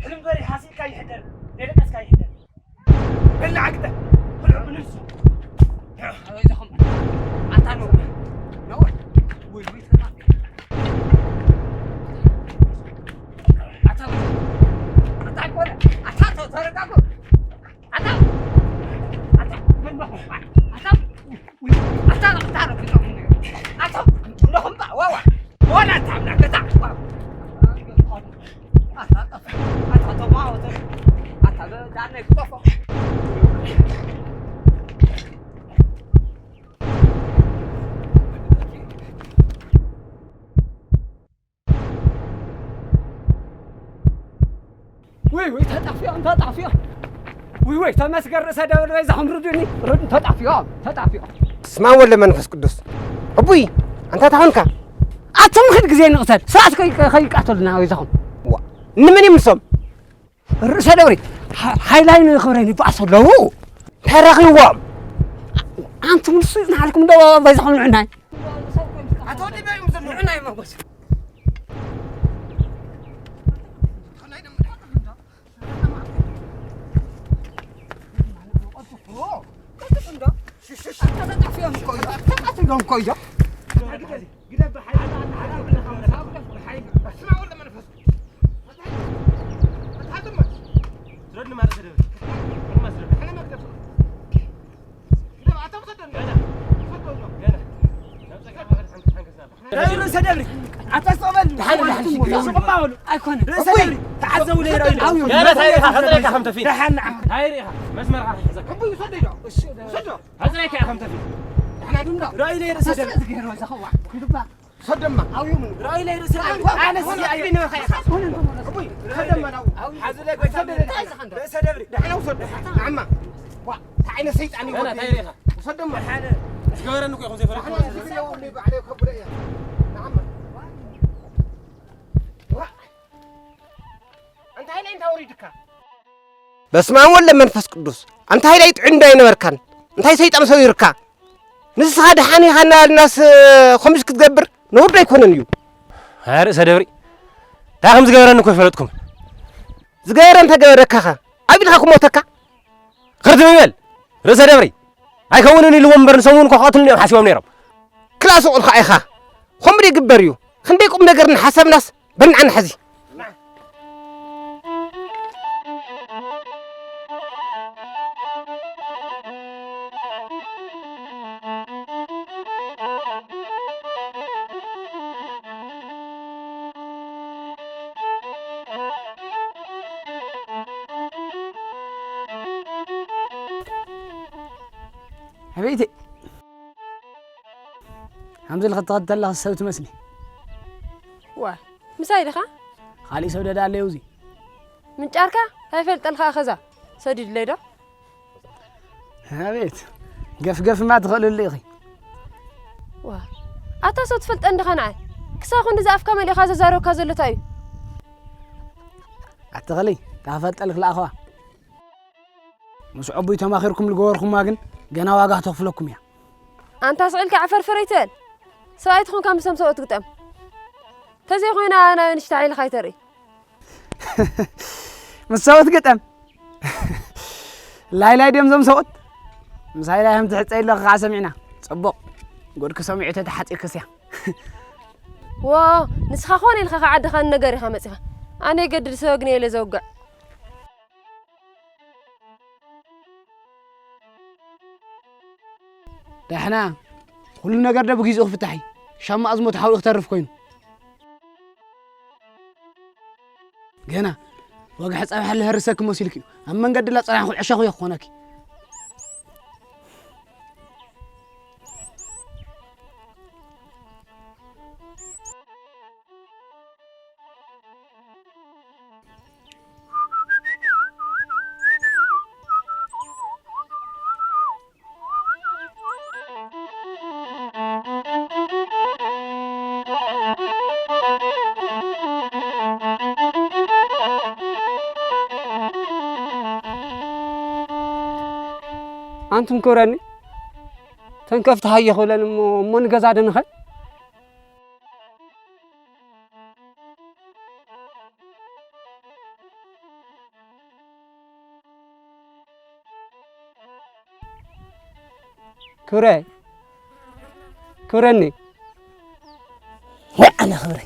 ሕልም ገሪ ሓሲብካ ይሕደር፣ ዘይደቀስካ ይሕደር። በላዕ ግዳ፣ ብልዑ ብንሱ። ኣታ ነው። ነው። ወይ፣ ወይ፣ ተጣ-፣ ኣታ፣ ኣታ ቆለ፣ ኣታ ተረጋጉ። ኣታ፣ ኣታ፣ ኣታ፣ ኣታ፣ ኣታ፣ ኣታ፣ ዋዋ፣ ዋላ ኣታ፣ ኣታ፣ ኣታ፣ ኣታ፣ ውይ፣ ውይ፣ ተጣፊኦም፣ ተጣፊኦም። ውይ፣ ውይ፣ ተመስገን ርእሰ ደብል በይዛኹም ርዱኒ፣ ርዱ፣ ተጣፊኦም፣ ተጣፊኦም። ስማ ወለ መንፈስ ቅዱስ። እቡይ፣ ኣንታ ታኾንካ? ኣቶም ኽድ ግዜ ንቕተል፣ ስርዓት ከይ-፣ ከይቃተሉና በይዛኹም። ዋ፣ ንመን እዮም ንሶም? ርእሰ ደብሪ፣ ሓ-፣ ሓይላይ ንኽብረን ይበኣሱ ኣለዉ። እንታይ ረኺብዎም? ኣንቱም ንሱ ንዓልኩም ዶ በይዛኹም ንዕናይ? ኣቶ ወዲ በይ እዮም ዘለዉ። ንዕናይ መጎስ። ርእሰ ደብሪ፣ ኣታ ስቕ በል። ደሓን፣ ደሓን፣ ሽግር የብሉን። ስቕ እማ በሉ። ኣይኮነን። ርእሰ ደብሪ፣ ተዓዘቡ፣ ለይረኣዩ። ገለ እንታይ ርኢኻ? ከጽረካ ከም ተፊት። ደሓን፣ ንዓ። እንታይ ርኢኻ? መስመርካ ክሕዘካ። ሕቡይ፣ ውሰዶ ኢሎ። ውሰዶ። ከጽረካ እየ ከም ተፊት። ደሓን፣ ኣዱንዶ። ርእዩ፣ ለይርእሰ ደብሪ። ዝገርዎ፣ ዘኸዋ። ሰደማ። ኣውዩም። ራእይ ላይ ርእሰ ደብሪ። ኣነ ስለ ኣቢ ነበርካ ኢኻ። እቡይ፣ ሰደማ ነው። ሓዚ ላይ ጎይታ እንታይ ኢኻ? ርእሰ ደብሪ። ደሕና ውሰዶ። ንዓማ። ዋ፣ እንታይ ዓይነት ሰይጣን እዩ ገና ወዲ? እንታይ ኢኻ? ውሰደማ። ሓደ ዝገበረኒ እኮ ኢኹም ዘይፈለጥኩም። ንዓማ፣ እዚ ግዜ ወዲ ባዕለይ ከብደ እያ። ንዓማ። ዋ። እንታይ ላይ እንታይ ወሪድካ? በስመ ኣብ ወወልድ ወመንፈስ ቅዱስ። ኣንታ ሃይላይ ጥዑይ እንዳይነበርካን፣ እንታይ ሰይጣን ሰዊርካ? ንስኻ ደሓን ኢኻ እናበልናስ፣ ከምዚ ክትገብር ነውር ዶ ኣይኮነን እዩ? ኣይ ርእሰ ደብሪ፣ እንታይ ከም ዝገበረኒ እኮ ኣይፈለጥኩምን። ዝገበረ እንተገበረካኸ? ኣብ ኢድኻ ክሞተካ? ክርድም ይበል። ርእሰ ደብሪ፣ ኣይከውንን ኢልዎም እምበር ንሶም እውን እኮ ክቐትሉኒ እዮም ሓሲቦም ነይሮም። ክላስ ቁልካ ኢኻ። ከምኡ ዶ ይግበር እዩ? ክንደይ ቁም ነገር እናሓሰብናስ በል ንዓ ንሓዚ። ቤቴ፣ ከምዚ ኢልካ ትኸድ ተለኻ ሰብ ትመስሊ። ዋ፣ ምሳይ ዲኻ? ካሊእ ሰብ ደዳ ኣለዩ እዚ። ምንጫርካ ኣይፈልጠልካ ከዛ ሰዲድለይ ዶ? ኣቤት፣ ገፍገፍማ ትኽእልሉ ኢኺ። ዋ፣ ኣታ ሰብ ትፈልጠን ዲኻ ንዓይ? ክሳብ ክንድዚ ኣፍካ መሊእካ ዘዛረብካ ዘሎ እንታይ እዩ? ኣትኽሊ፣ ታፈልጠልክ ለኣኸዋ። ምስ ዕቡይ ተማኺርኩም ልገበርኩማ ግን ገና ዋጋ ክተኽፍለኩም እያ። ኣንታ ስቕ ኢልካ ዕፈርፈር ኣይትበል። ሰብኣይ ትኾንካ ምስቶም ሰብኡት ግጠም። ተዘይኮይና ናበይ ንሽታ ሓይልኻ ኣይተርኢ። ምስ ሰብኡት ግጠም። ላይላይ ድዮም ዞም ሰብኡት? ምስ ሃይላይ ከም ትሕጸ ኢለካ ከዓ ሰሚዕና። ጽቡቕ። ጎድኪ ሰሚዑ ተተሓጺርክስ እያ። ዎ፣ ንስኻ ኮነ ኢልካ ከዓድኻ ንነገር ኢኻ መጺኻ። ኣነ የገድድ ሰብ ግን የለ ዘውግዕ። ዳሕና፣ ኩሉ ነገር ዶ ብግዜኡ ክፍታሕ እዩ? ሻማ ኣዝሞ ተሓዊኡ ክተርፍ ኮይኑ። ገና፣ ወግሐ ጸብሐ ልህርሰኪ መሲልኪ እዩ። ኣብ መንገዲ ላ ጸናሕኩ ዕሸኹ እየ ክኾነኪ። ኣንቱም ክብረኒ፣ ተንከፍቲ ሃየ ክብለን እሞ፣ እሞ ንገዛ ዶ ንኸድ? ክብረ፣ ክብረኒ። ወይ ኣነ ክብረ።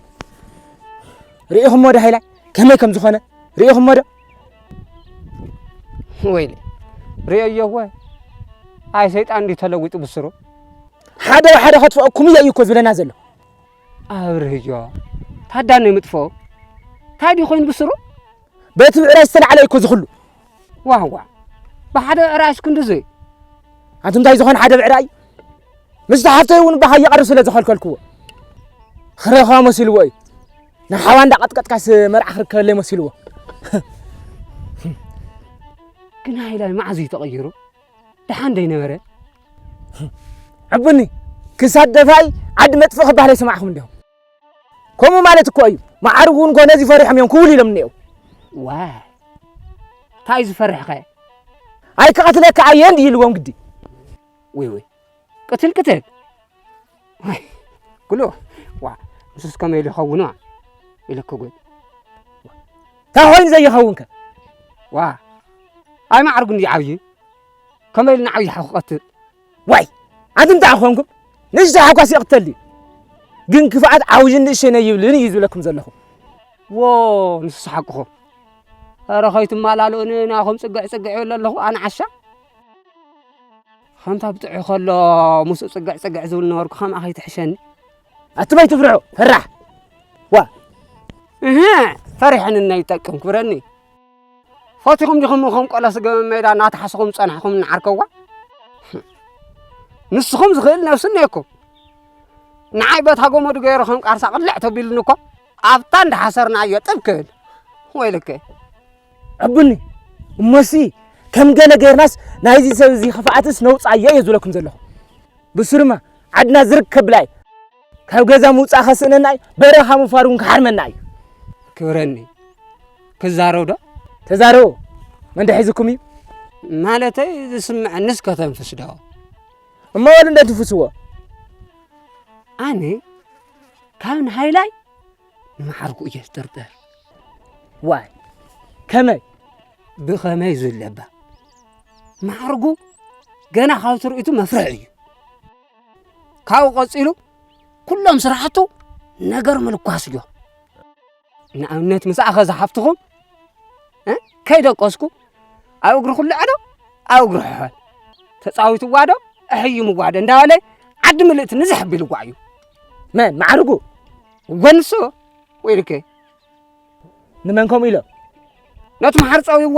ርኢኹሞ ዶ ሃይላይ? ከመይ ከም ዝኾነ? ርኢኹሞ ዶ? ወይለ፣ ርእየዮ እወ። ኣይ ሰይጣን እንዲዩ ተለዊጡ ብስሩ። ሓደ ብሓደ ከጥፍኣኩም እየ እዩ እኮ ዝብለና ዘሎ። ኣብርህዮ፣ ታዳኖ ይምጥፍኦ። እንታይ ድዩ ኮይኑ ብስሩ? በቲ ብዕራይ ዝተላዕለ እዩ እኮ ዝኽሉ። ዋዋ፣ ብሓደ ብዕራይ እስክንድዚ። ኣንቱም እንታይ ዝኾነ ሓደ ብዕራይ? ምስቲ ሓፍተይ እውን ባኻ ይቐርብ ስለ ዝኸልከልክዎ። ክረኻ መሲልዎ እዩ። ንሓዋ እንዳቐጥቀጥካስ መርዓ ክርከበለይ መሲልዎ። ግን ሃይላይ መዓዝ እዩ ተቐይሩ? ደሓን ደይነበረ? ዕቡኒ፣ ክሳብ ደፋኢ ዓዲ መጥፍእ ክበሃል ኣይሰማዕኹም እንዲኹም። ከምኡ ማለት እኮ እዩ። መዓርጉ እውን ኮነ እዚ ፈሪሖም እዮም ክውል ኢሎም እኒአው። ዋይ፣ እንታይ እዩ ዝፈርሕኸ? ኣይክቐትለካ ኣየ እንዲ ኢልዎም ግዲ። ወይ ወይ፣ ቅትል ቅትል። ዋይ፣ ኩሉ፣ ዋ፣ ንሱስ ከመይ ኢሉ ይኸውን ዋ? ኢለኩ ጉድ። እንታይ ኮይኑ ዘይኸውንከ? ዋ፣ ኣይ መዓርጉ እንዲ ዓብዪ። ከመይ ኢሉ ንዓብዪ ሓው ክቐትል? ዋይ፣ ኣንቱም እንታይ ኮንኩም? ንእሽተይ ሓኳስ ይቕተል ድዩ? ግን ክፍኣት ዓብዪን ንእሽተይን ኣይብልን እዩ ዝብለኩም ዘለኹ። ዎ፣ ንሱስ ሓቅኹም። ኧረ ከይትማላልኡኒ ናኹም ጽግዕ ጽግዕ ይብል ኣለኹ፣ ኣነ ዓሻ። ከምታ ብጥዑይ ከሎ ምስኡ ጽግዕ ጽግዕ ዝብል ነበርኩ፣ ከምኣ ከይትሕሸኒ። ኣትበይ ትፍርሑ፣ ፈራሕ። ዋ። እህ፣ ፈሪሐን እና ይጠቅም ክብረኒ። ፈቲኹም ዲኹም ከም ቆሎ ስገመ ሜዳ እናተሓስኹም ዝጸናሕኩም ንዓርከዋ? ንስኹም ዝኽእል ነብሲ እኒአኩም። ንዓይ በታ ገመዱ ገይሩ ከም ቃርሳ ቅልዕ ተቢሉኒ እኮ፣ ኣብታ እንዳሓሰርናዮ ጥብ ክብል። ወይልከ። ዕቡኒ፣ እሞሲ ከም ገለ ገይርናስ ናይዚ ሰብ እዚ ክፍኣትስ ነውጻዮ እየ ዝብለኩም ዘለኹ። ብስሩማ ዓድና ዝርከብ ብላይ ካብ ገዛ ምውጻእ ከስእነና እዩ፣ በረኻ ምፋር እውን ክሓርመና እዩ። ክብረኒ፣ ክዛረብ ዶ? ተዛረቡ። መን ዶ ሒዙኩም እዩ? ማለተይ ዝስምዐንስ ከተንፍስ ዶ? እሞ በሉ እንደ ትንፍስዎ። ኣነ ካብ ንሃይላይ ንመዓርጉ እየ ዝጥርጥር። ዋይ፣ ከመይ? ብኸመይ ዝብለባ? መዓርጉ ገና ካብ ትርኢቱ መፍርሒ እዩ። ካብኡ ቀጺሉ ኩሎም ስራሕቱ ነገር ምልኳስ እዮም። ንኣብነት ምስ ኣኸ ዝሓፍትኹም፣ እ፣ ከይደቀስኩ ኣብ እግሪ ኩልዐ ዶ ኣብ እግሪ ሕሖል ተጻዊትዋ ዶ ኣሕይምዋ ዶ እንዳበለ ዓዲ ምልእቲ ንዝሕ ኣቢልዋ እዩ። መን? መዓርጉ? እወ ንሱ። ወይልከ። ንመን ከምኡ ኢሎ? ነቲ መሓር ጸዊዋ።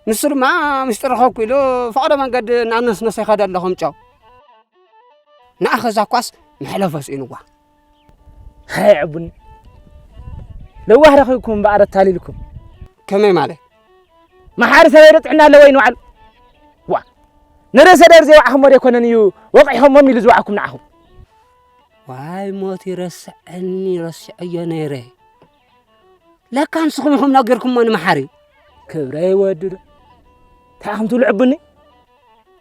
ንሱ ድማ ምስጢር ረኸብኩ ኢሉ ፈቐዶ መንገዲ እናነስነሰ ይኸደ ኣሎ ከም ጨው። ንኣኸ እዛ ኳስ መሕለፎ ስኢንዋ። ሃይ ዕቡኒ፣ ለዋህ ረኺብኩም እምበኣር ኣታሊልኩም። ከመይ ማለት? መሓሪ ሰበይ ዶ ጥዕና ኣለዎ ይንባዕሉ? ዋ፣ ንርእሰ ደብሪ ዘይወዓኹሞ ዶ ኣይኮነን እዩ ወቒዕኹሞም ኢሉ ዝወዓኩም ንዓኹም? ዋይ ሞት ይረስዐኒ፣ ረሲዐዮ ነይረ። ለካ ንስኹም ኢኹም ነጊርኩሞ ንመሓሪ። ክብረይ ወዲ ዶ፣ እንታይ ኢኹም ትብሉ ዕቡኒ?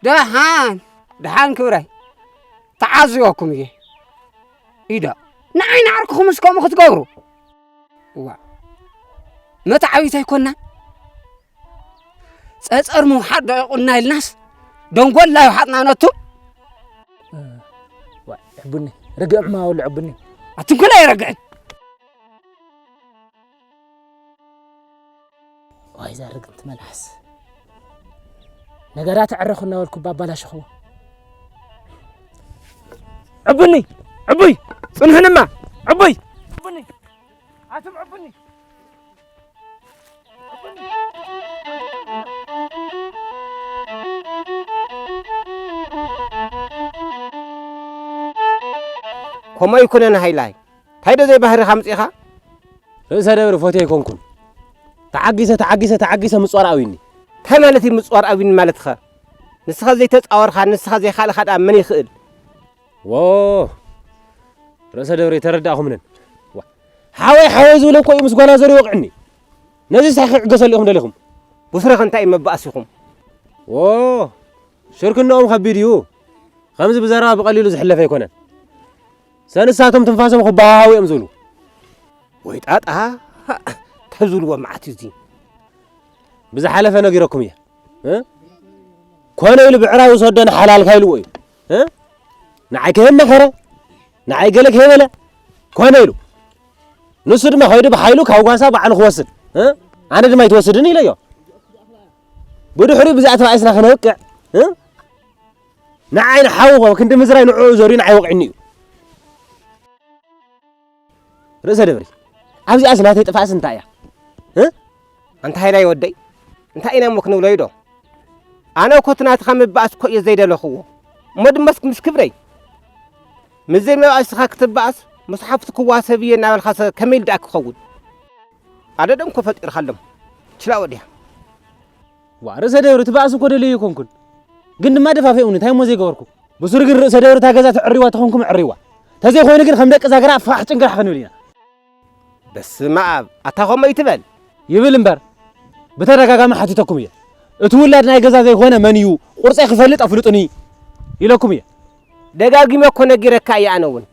ደሓን፣ ደሓን ክብረይ። ተዓዚበኩም እየ። ኢዳ፣ ንዓይ ንዓርክኹምስ ከምኡ ክትገብሩ? እዋ፣ መታዓቢት ኣይኮንና። ጸጸር ምውሓጥ ደቂቑና ኢልናስ፣ ደንጎላ ይውሓጥና ነቱ። ዋ፣ ዕቡኒ፣ ርግእ ዕማወሉ ዕቡኒ። ኣትንኩላ ኣይረግዕን። ዋይ፣ እዛ ርግምቲ መልሓስ። ነገራት ኣዕረኹ እናበልኩ ባባላሸኽዎ። ዕቡኒ፣ ዕቡይ፣ ጽንሑንማ፣ ዕቡይ፣ ዕቡኒ፣ ኣቱም ዕቡኒ። ከምኡ ኣይኮነን ሃይላይ። እንታይ ዶ ዘይባህርኻ ኣምጺእኻ? ርእሰ ደብሪ ፎቴ ኣይኮንኩን። ተዓጊሰ፣ ተዓጊሰ፣ ተዓጊሰ ምጽዋር ኣብዩኒ። እንታይ ማለት እዩ ምጽዋር ኣብዩኒ ማለትኸ? ንስኻ ዘይተጻወርካ፣ ንስኻ ዘይኻልኻ ደኣ መን ይኽእል? ዎ፣ ርእሰ ደብሪ ኣይተረዳእኹምንን። ዋ፣ ሓወይ፣ ሓወይ ዝብል እኮ እዩ ምስ ጓና ዘርኢ ወቕዕኒ። ነዚ ሳይ ክዕገሰሉ ኢኹም ደሊኹም? ብስረኸ እንታይ እዩ መባእሲኹም? ዎ፣ ሽርክናኦም ከቢድ እዩ። ከምዚ ብዘረባ ብቐሊሉ ዝሕለፍ ኣይኮነን። ሰንሳቶም ትንፋሶም ክበሃሃው እዮም ዝብሉ። ወይ ጣጣ፣ እንታይ ዝብልዎ መዓት እዩ እዚ? ብዝሓለፈ ነጊረኩም እየ። እ? ኮነ ኢሉ ብዕራይ ውሰዶ ንሓላልካ ኢልዎ እዩ። እ? ንዓይ ከየማኸረ፣ ንዓይ ገለ ከየበለ፣ ኮነ ኢሉ። ንሱ ድማ ከይዱ ብሓይሉ ካብ ጓሳ ባዕሉ ክወስድ። እ? ኣነ ድማ ኣይትወስድን ኢለዮ። ብድሕሪኡ ብዚኣ ተባኢስና ክነብቅዕ። እ? ንዓይ ንሓውኾ ክንዲ ምዝራይ ንዕኡ ዘርዩ ንዓይ ወቕዕኒ እዩ። ርእሰ ደብሪ፣ ኣብዚኣስ ናተይ ጥፋእስ እንታይ እያ? እ? ኣንታ ሃይላይ ወደይ፣ እንታይ ኢና እሞ ክንብሎ እዩ ዶ? ኣነ እኮ እቲ ናትኻ ምባኣስ እኮ እየ ዘይደለኽዎ። እሞ ድመስ ምስ ክብረይ፣ ምስ ዘይመባእስኻ ክትባኣስ፣ ምስ ሓፍትክዋ ሰብ እየ እናበልካሰ ከመይ ኢሉ ደኣ ክኸውን? ኣደደም እኮ ፈጢርካሎም። ችላ ወዲያ። ዋ፣ ርእሰ ደብሪ፣ ትባእስ እኮ ደልየ ኣይኮንኩን። ግን ድማ ደፋፊኦምኒ፣ እንታይ እሞ ዘይገበርኩ? ብሱሩ ግን ርእሰ ደብሪ እታ ገዛ ተዕርይዋ ተኾንኩም ኣዕርይዋ። ተዘይኮይኑ ግን ከም ደቂ ዛገራ ፋሕ ጭንግራሕ ክንብል ኢና። በስመ ኣብ፣ ኣታ ከምኡ ኣይትበል። ይብል እምበር፣ ብተደጋጋሚ ሓቲተኩም እየ። እቲ ውላድ ናይ ገዛ ዘይኮነ መን እዩ? ቁርፀይ ክፈልጥ ኣፍልጡኒ ኢለኩም እየ። ደጋጊመ እኮ ነጊረካ እየ ኣነ እውን።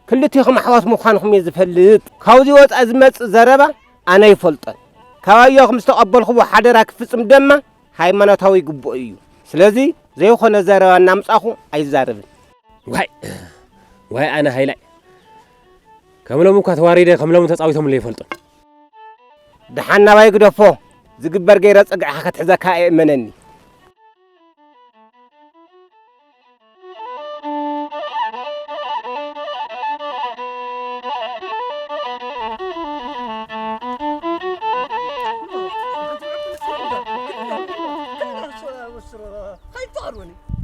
ክልቴኹም ኣሕዋት ምዃንኹም እየ ዝፈልጥ። ካብዚ ወጻኢ ዝመጽእ ዘረባ ኣነ ኣይፈልጦን። ካብ ኣዮኹም ዝተቐበልኩዎ ሓደራ ክፍጽም ደማ ሃይማኖታዊ ግቡእ እዩ። ስለዚ ዘይኾነ ዘረባ እናምጻኹ ኣይዛረብን። ዋይ፣ ዋይ ኣነ ሃይላይ። ከም ሎሚ እኳ ተዋሪደ ከም ሎሚ ተጻዊቶምለይ ይፈልጡ። ደሓን ናባይ ግደፎ። ዝግበር ገይረ ጽግዕኻ ከትሕዘካ እየ እመነኒ።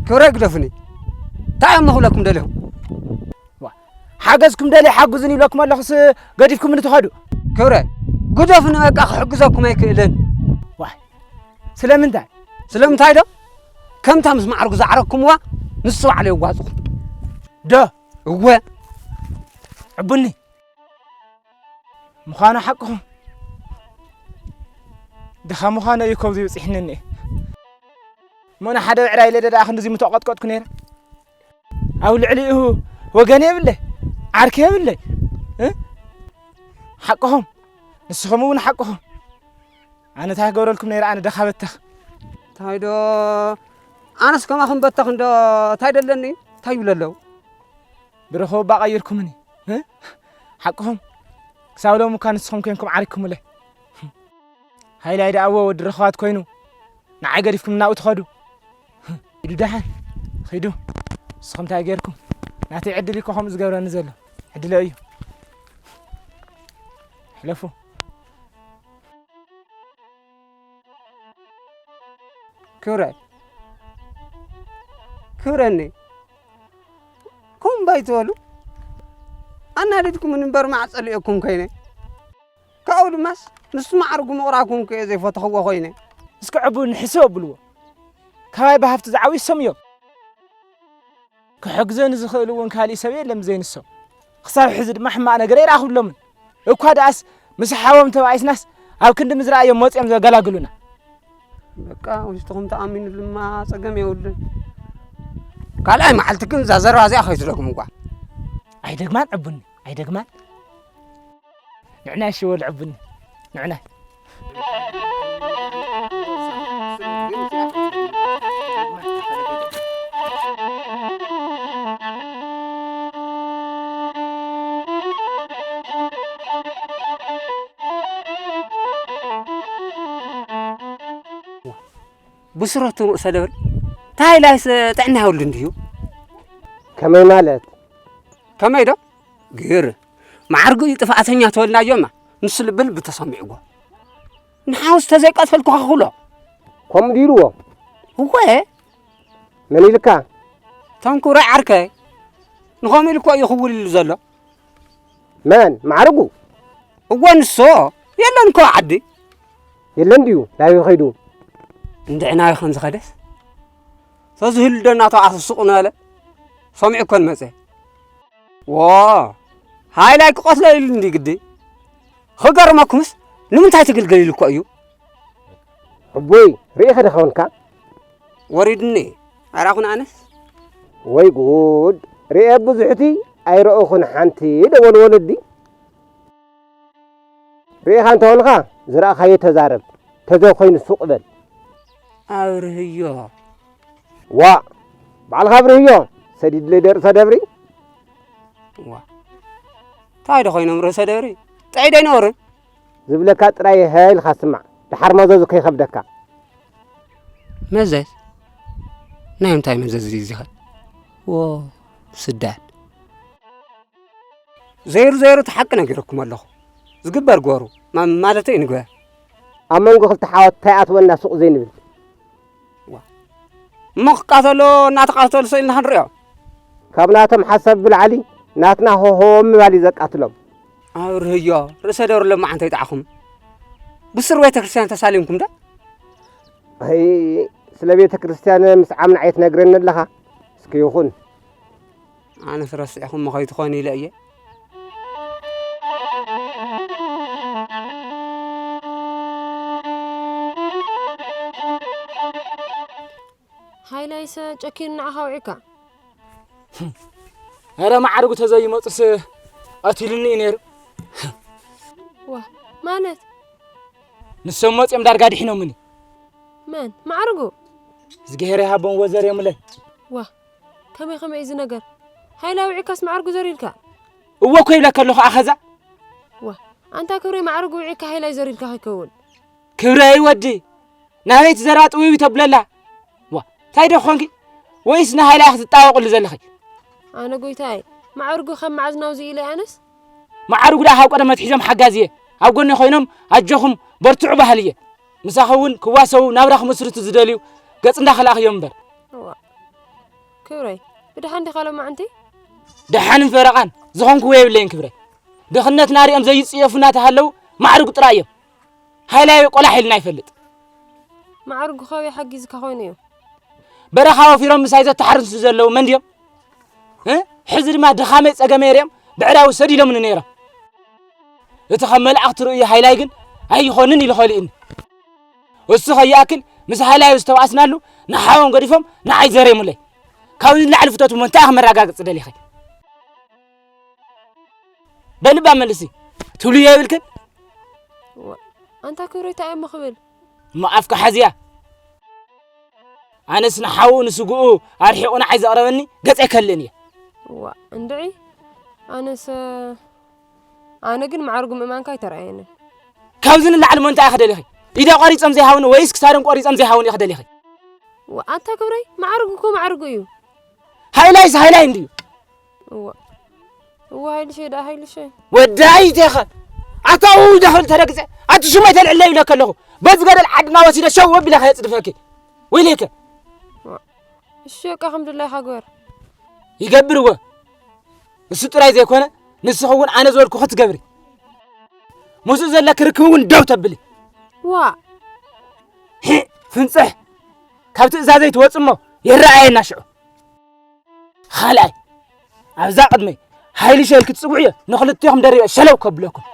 ክብረ ግደፍኒ። እንታይ እዮም ንኽብለኩም ደሊኹም? ዋ፣ ሓገዝኩም ደልየ ሓግዙኒ ኢለኩም ኣለኹስ ገዲፍኩምኒ ትኸዱ? ክብረ፣ ግደፍኒ በቃ፣ ክሕግዘኩም ኣይክእልን። ዋይ፣ ስለምንታይ? ስለምንታይ ዶ? ከምታ ምስ ማዕርጉ ዝዓረግኩምዋ ንሱ ባዕሉ የዋጽኹም። ዶ? እወ። ዕቡኒ። ምዃኑ ሓቅኹም። ድኻ ምዃኑ እዩ ከብዚ ይብጽሕኒ እኒኤ። እሞ ንሓደ ብዕራይ ኢለ ደኣ ክንድዚ ምተቐጥቀጥኩ ነይረ። ኣብ ልዕሊኡ ወገን የብለይ፣ ዓርኪ የብለይ። እ? ሓቅኹም። ንስኹም እውን ሓቅኹም። ኣነ እንታይ ክገብረልኩም ነይረ፣ ኣነ ደኻ በተኽ። እንታይ ዶ፣ ኣነስ ከማኹም በተኽ እንዶ፣ እንታይ ደለኒ? እንታይ ይብሉ ኣለዉ? ብረኸቡ እባ ቀይርኩምኒ። እ? ሓቅኹም። ክሳብ ሎሚ እኳ ንስኹም ኮንኩም ዓሪክኩምለይ። ሃይላይ ደኣ እወ ወዲ ረኸባት ኮይኑ፣ ንዓይ ገዲፍኩም ናብኡ ትኸዱ። ሂዱ ደሓን፣ ኺዱ። ንስኹም እንታይ ጌርኩም? ናተይ ዕድል እኮ ከምኡ ዝገብረኒ ዘሎ። ዕድለ እዩ። ሕለፉ። ክብረ ክብረኒ፣ ከምኡ ባይትበሉ። ኣናዲድኩምኒ እምበር ማዕጸ ልኤኩም ኮይነ። ካብኡ ድማስ ንሱ ማዕርጉ ምቕራብኩም ከ ዘይፈተኽዎ ኮይነ። እስኪ ዕቡን ሕስብ ኣብልዎ። ካባይ ብሃፍቲ ዝዓብዩ እሶም እዮም። ክሕግዘኒ ዝኽእል እውን ካሊእ ሰብ የለን ብዘይ ንሶም። ክሳብ ሕዚ ድማ ሕማቕ ነገር ኣይረኣኹሎምን። እኳ ደኣስ ምስ ሓዎም ተባኢስናስ ኣብ ክንዲ ምዝራእ እዮም መፂኦም ዘገላግሉና። በቃ ውሽጥኹም ተኣሚኑ ድማ ጸገም የብሉን። ካልኣይ መዓልቲ ግን እዛ ዘረባ እዚኣ ከይትደግምዋ። ኣይደግማን ዕቡኒ፣ ኣይደግማን። ንዕናይ ሽወል ዕቡኒ፣ ንዕናይ። ብስረቱ ርእሰ ደብሪ፣ ታይላይስ ጥዕና የብሉን ድዩ? ከመይ ማለት? ከመይ ዶ? ግር። ማዕርጉ እዩ ጥፍኣተኛ ተበልናዮማ፣ ንሱ ልብል ብተሰሚዕዎ። ንሓውስ ተዘይቀተልኩኻ ክብሎ። ከምኡ ድዩ ኢልዎ? እወ። መን ኢልካ? ተንኩረ ዓርከይ። ንኸምኡ ኢሉ እኮ እዩ ክውል ኢሉ ዘሎ። መን? ማዕርጉ? እወ ንሶ። የለን እኮ ዓዲ። የለን ድዩ? ናበይ ኸይዱ? እንድዒ ናበይ ከም ዝኸደስ። ተዝህሉ ዶ እናተባኣሰ ሱቕ እናበለ ሰሚዑ እኮ ንመጸ። ዎ፣ ሃይላይ ክቐትሎ ኢሉ እንዲ ግዲ። ክገርመኩምስ ንምንታይ ትግልገል ኢሉ እኮ እዩ። ሕቡይ፣ ርኢኸ ዶ ኸውንካ? ወሪድኒ፣ ኣይረኣኹን ኣነስ። ወይ ጉድ፣ ርኤ ብዙሕቲ ኣይረእኹን ሓንቲ ዶ በሉ ወለዲ። ርኢኻ እንተኾንኻ ዝረኣኻዮ ተዛረብ፣ ተዘይኮይኑ ሱቕ በል። ኣብርህዮ። ዋእ፣ ባዕልኻ ኣብርህዮ፣ ሰዲድለይ ዶ ርእሰ ደብሪ? ዋ፣ እንታይ ዶ ኮይኖም ርእሰ ደብሪ? ጥዕይ ዶ ኣይነበሩን? ዝብለካ ጥራይ ሃህ ኢልካ ስማዕ፣ ደሓር መዘዙ ከይኸብደካ። መዘዝ? ናይ እንታይ መዘዝ እዩ እዚኸ? ዎ፣ ስዳድ። ዘይሩ ዘይሩ እቲ ሓቂ ነጊረኩም ኣለኹ። ዝግበር ግበሩ፣ ማ-፣ ማለተይ ንግበር። ኣብ መንጎ ክልተ ሓዋት እንታይ ኣትወና ሱቕ ዘይንብል? ዋ። እሞ ክቃተሎ እናተቃተሉ ሰ ኢልና ክንሪኦ? ካብ ናቶም ሓሳብ ብላዕሊ ናትና ሆሆ ምባል እዩ ዘቃትሎም። ኣብርህዮ፣ ርእሰ ደብሪ ለማዓንተ ይጥዓኹም። ብስር ቤተ ክርስቲያን ተሳሊምኩም ዶ? ኣይ፣ ስለ ቤተ ክርስቲያን ምስዓም ንዓይ ትነግረኒ ኣለኻ? እስኪ ይኹን። ኣነስ ረሲዕኹሞ ከይትኾኑ ኢለ እየ። ሃይላይሰ ጨኪኑ ንዓኻ ኣውዒካ። ኧረ ማዕርጉ ተዘይመጹስ ቀቲሉኒ እዩ ነይሩ። ዋ፣ ማለት? ንሶም መጺኦም ዳርጋ ድሒኖምኒ። መን? ማዕርጉ? እዝግሄር ይሃቦም ወዘር የምለይ። ዋ፣ ከመይ ከመይ እዩ እዚ ነገር? ሃይላ ውዒካስ ማዕርጉ ዘሪልካ? እወ እኮ ይብለካ ኣለኹ ኣኸዛ። ዋ፣ ኣንታ ክብረይ ማዕርጉ ውዒካ ሃይላይ ዘሪልካ ከይከውን። ክብረይ ወዲ፣ ናበይ ትዘራ ጥውይ ተብለላ? ዋ፣ እንታይ ዶ ኾንኪ? ወይስ ንሃይላ ክትጣወቕሉ ዘለኺ? ኣነ ጎይታይ፣ ማዕርጉ ከም መዓዝ ናውዚ ኢለ ኣነስ? ማዕርጉ ደኣ ካብ ቀደም ኣትሒዞም ሓጋዚ እየ። ኣብ ጎኒ ኮይኖም ኣጆኹም በርትዑ በሃሊ እየ። ምሳኺ እውን ክዋሰቡ ናብራ ክምስርቱ ዝደልዩ ገጽ እንዳኸላእኽዮም እምበር። እዋ፣ ክብረይ፣ ብደሓን ዲኻ ሎማዕንቲ? ደሓንን ፈረቓን ዝኾንክዎ የብለይን ክብረይ። ድኽነትና ሪኦም ዘይጽየፉና ተሃለዉ ማዕርጉ ጥራይ እዮም። ሃይላዊ ቆላሕ ኢልና ይፈልጥ። ማዕርጉ ካበይ ሓጊዝካ ኮይኑ እዩ? በረኻ ወፊሮም ምሳይ ዘተሓርሱ ዘለዉ መን ድዮም? እ? ሕዚ ድማ ድኻመይ ጸገመይ ሪኦም ብዕዳዊ ሰዲዶምኒ ነይሮም። እቲ ከም መላእኽቲ ርእዩ ሃይላይ ግን ኣይኾንን ኢሉ ኸሊእኒ። እሱ ኸይኣክል ምስ ሃይላዩ ዝተባእስናሉ ንሓዎም ገዲፎም ንዓይ ዘሬሙለይ። ካብዚ ንላዕሊ ፍተት እሞ እንታይ ኢኺ መረጋገጺ ደሊኺ? በልባ መልሲ ትብልዮ የብልክን? ዋ፣ ኣንታ ክብረይ እንታይ እሞ ክብል? እሞ ኣፍካ ሓዝያ። ኣነስ ንሓዉ ንስግኡ ኣርሒቑ ንዓይ ዘቕረበኒ ገጸ ኣይከልእን እየ። ዋ፣ እንድዒ ኣነስ፣ ኣነ ግን ማዕርጉ ምእማንካ ኣይተረኣየንን። ካብዚ ንላዕሊ እሞ እንታይ ኢኺ ደሊኺ? ኢዳ ቆሪጾም ዘይሃውኒ ወይስ ክሳዶም ቆሪጾም ዘይሃውኒ ኢኺ ደሊኺ? ዋ፣ ኣንታ ክብረይ፣ ማዕርጉ እኮ ማዕርጉ እዩ። ሃይላይስ ሃይላይ እንድዩ። እዋ። እዋ፣ ሃይልሸይ ደኣ፣ ሃይልሸይ። ወዳይ ቴኸ። ኣታ ውይ፣ ደኸል ተረግጸ። ኣቲ ሽመይ ተልዕለ ይብለካ ኣለኹ። በዚ ገደል ዓድና ወሲደ ሸው ኣቢለ ከየጽድፈኪ። ወይለከ እሺ በቃ ከም ድላይካ ግበር። ይገብር እወ። እሱ ጥራይ ዘይኮነ ንስኺ እውን ኣነ ዝበልኩ ክትገብሪ፣ ምስኡ ዘለኪ ርክብ እውን ደው ተብሊ። ዋ ፍንፅሕ፣ ካብ ትእዛዘይ ትወፅ እሞ ይረኣየና ሽዑ። ካልኣይ፣ ኣብዛ ቅድመይ ሃይሊ ሸል ክትጽውዕዮ ንኽልቴኹም ደሪበ ሸለው ከብለኩም።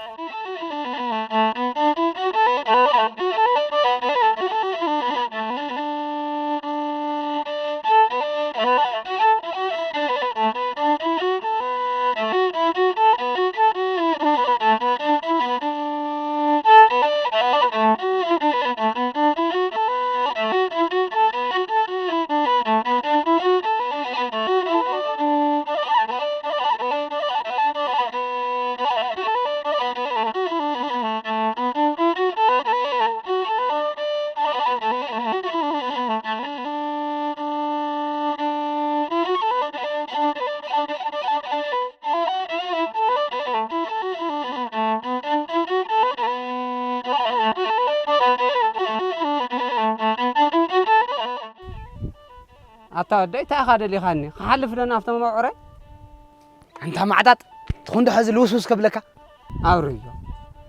ኣታ ወደይ እንታይ ኢኻ ደሊኻኒ? ክሓልፍ ዶ ናብቶም መውዕረ? ኣንታ ማዕጣጥ፣ ትኹን ዶ ሕዚ ልውስውስ ከብለካ? ኣውርዮ።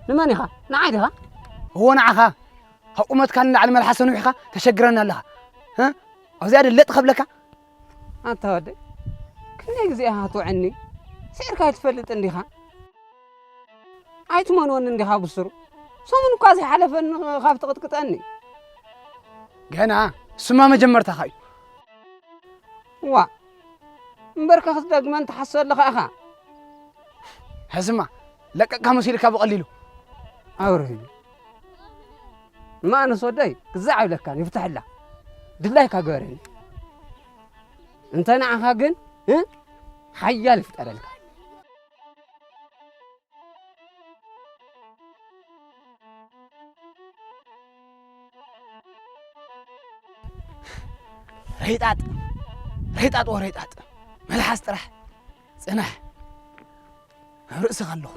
ንመን ኢኻ? ንዓይ ዲኻ? እዎ ንዓኻ። ካብ ቁመትካ ንላዕሊ መልሓስ ሰኑሕካ ተሸግረና ኣለኻ። እ? ኣብዚኣ ዶ ለጥ ከብለካ? ኣታ ወደይ፣ ክንደይ ግዜ ኢኻ ትውዕኒ? ስዒርካ ኣይትፈልጥን ዲኻ? ኣይትመንወኒ እንዲኻ ብስሩ። ሰሙን እኳ ዘይሓለፈኒ ካብ ትቕጥቅጠኒ። ገና እሱማ መጀመርታኻ እዩ። ዋ እምበርከ ክትደግመን ትሓስብ ኣለኻ ኢኻ። ሕዝማ ለቀቅካ መሲልካ ብቐሊሉ። ኣውርህዩ። እማ ኣነስ ወደይ ግዛዕ ይብለካን ይፍትሐላ። ድላይካ ግበረኒ። እንተ ንዓኻ ግን እ ሓያል ይፍጠረልካ። ረይጣጥ ረይጣጥ ወረይጣጥ መልሓስ ጥራሕ ጽናሕ ኣብ ርእስኻ ኣለኹ።